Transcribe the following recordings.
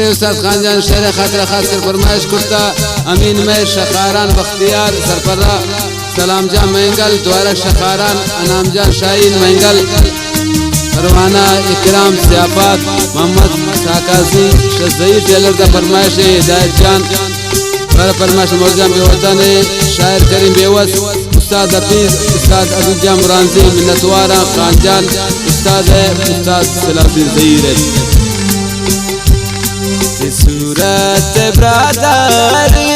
استاد خان جان شعر خاطر خاص کر فرمائش کرتا، امین مہر شخاران بختیار سرپرا، سلام جان مینگل دوارک شخاران، انعام جان شاہین مینگل، پروانہ اکرام سیاپات، محمد ساکازی شزئی ٹیلر دا فرمائش ہے، ہدایت جان پر فرمائش، مولوی جان بے وطن ہے، شاعر کریم بیوس، استاد حفیظ، استاد عزیز جان برانزی، منتواراں خان جان، استاد ہے، استاد صلاح الدین زہیر ہے۔ تی صورت برادری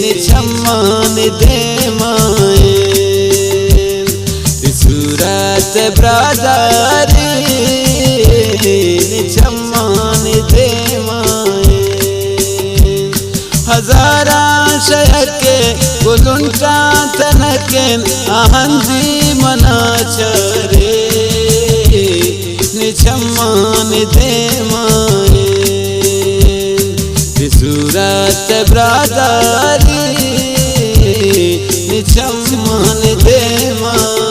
نی چمان دیمائیں، تی صورت برادری نی چمان دیمائیں۔ ہزاراں شہ یک گلنٹاں تنکیں، آہندی منا چارے نی چمان دیمائیں، بہ صورت برادری نی چمان دیمائیں۔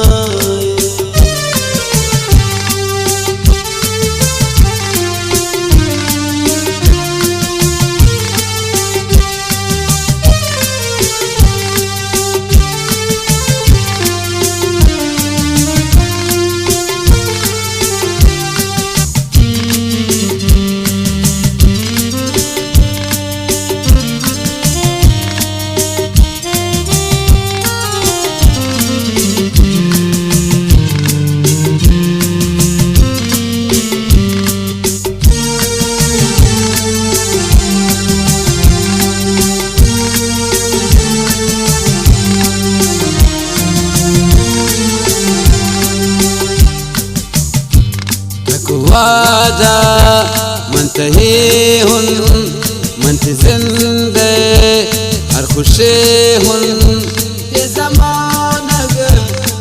تک وعدہ من تہی ہن، من تی زندے ہر خوشے ہن۔ اے زمانگ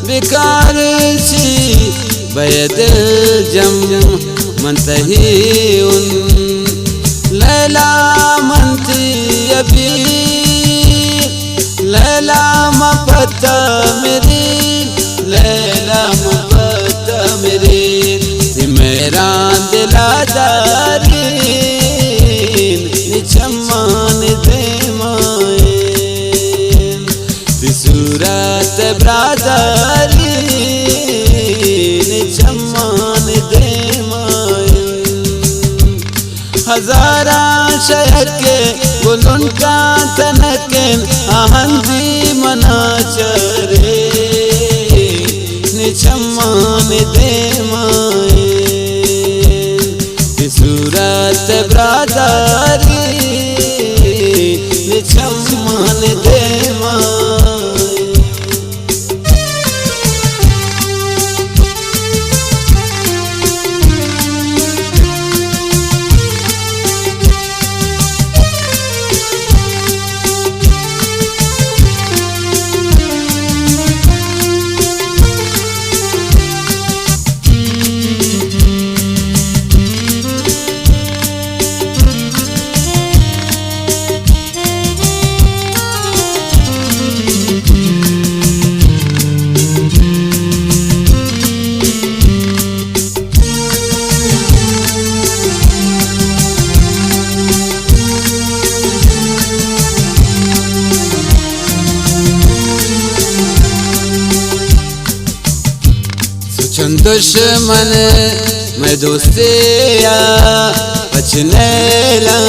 بیکار چی بئے دل جم، من تہی ہن۔ لیلا من تی ابی، لیلا ما پتا میری، لیلا ما پتا میری، تی میران دلا دارین، نی چمان دیمائین، تی صورت برادری، نی چمان دیمائین۔ ہزاراں شہ یک گلنٹاں تنکیں، آہندی منا چارے نی چمان دیمائین، بہ صورت برادری نی چمان دیمائین۔ سوچن دشمن مئے دوستی ءَ، پچ نیلاں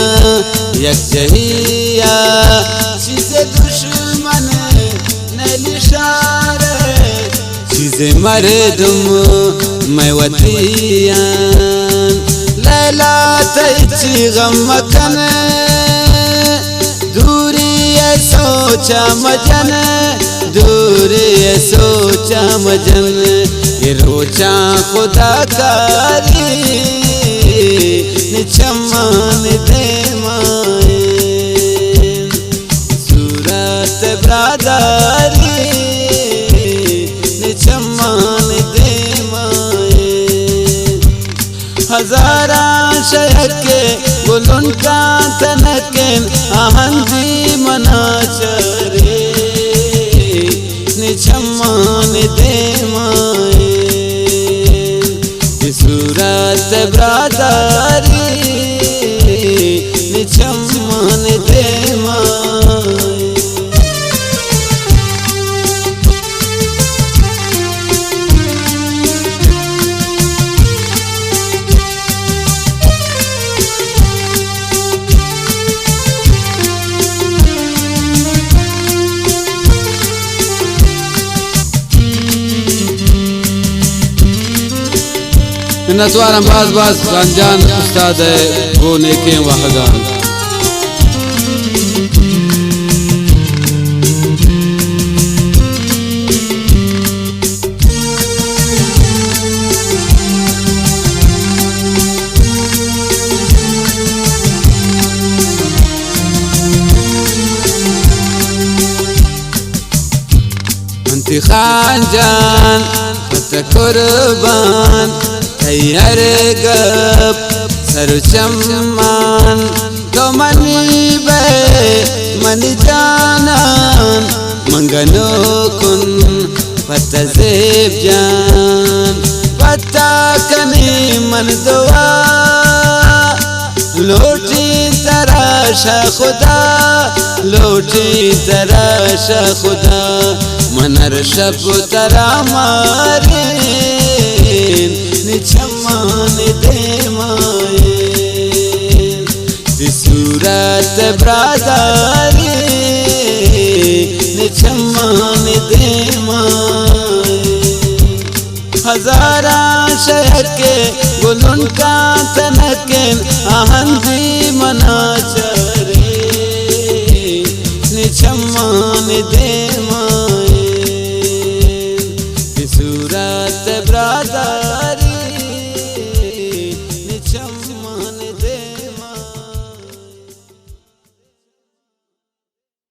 یک جہی ءَ۔ چیزے دشمن نیلی شار، چیزے مردم مئے وتی آں۔ لیلا تئی چی غم مکن، دوری ءِ سوچاں مجن، دوری ءِ سوچاں مجن، اے روچاں خدا کاری نی چمان دیمائین، صورت برادری نی چمان دیمائین۔ ہزاراں شہ یک گلنٹاں تنکیں، آہندی منا چارے نی چمان دیمائین، بہ صورت برادری من دیما منتوارم باز باز رنجان استاد ء گوں نیکیں واہگان۔ انت خان جان، پت قربان، تئی ہر گپ سر و چمان، تو منی بے منی جانان، من گنوکن پت زیب جان، پتا کنی من دعا۔ لوٹیں ترا شہ خدا، لوٹیں ترا شہ خدا، من ہر شپ ترا مارین، نی چمان دیمائین، تی صورت برادارین، نی چمان دیمائین۔ ہزاراں شہکے گلنکاں تنکن، آہندی منا چارے، نی چمان دے